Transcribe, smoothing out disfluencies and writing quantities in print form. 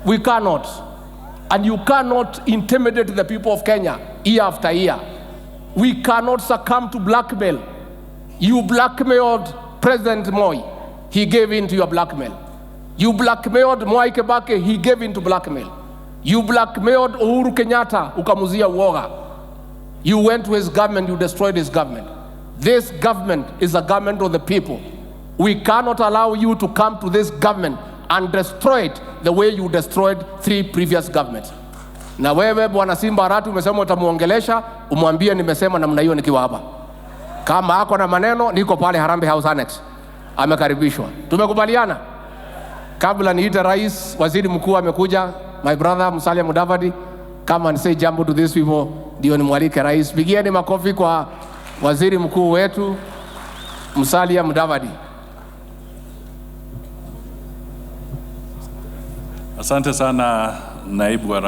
We cannot. And you cannot intimidate the people of Kenya year after year. We cannot succumb to blackmail. You blackmailed President Moi. He gave in to your blackmail. You blackmailed Mwai Kibaki. He gave in to blackmail. You blackmailed Uhuru Kenyatta, ukamuzia uoga. You went to his government, you destroyed his government. This government is a government of the people. We cannot allow you to come to this government and destroy it the way you destroyed three previous governments. Na wewe Bwana Simba Arati umesema utamuongelesha, umwambie nimesema namna hiyo nikiwa hapa. Kama ako na maneno, niko pale Harambee House Annex. Amekaribishwa. Tumekubaliana? Kabla niite rais, waziri mkuu amekuja, my brother Musalia Mudavadi, come and say jambo to these people, ndio nimwalike rais. Pigieni makofi kwa waziri mkuu wetu Musalia Mudavadi. Asante sana naibu wa rais.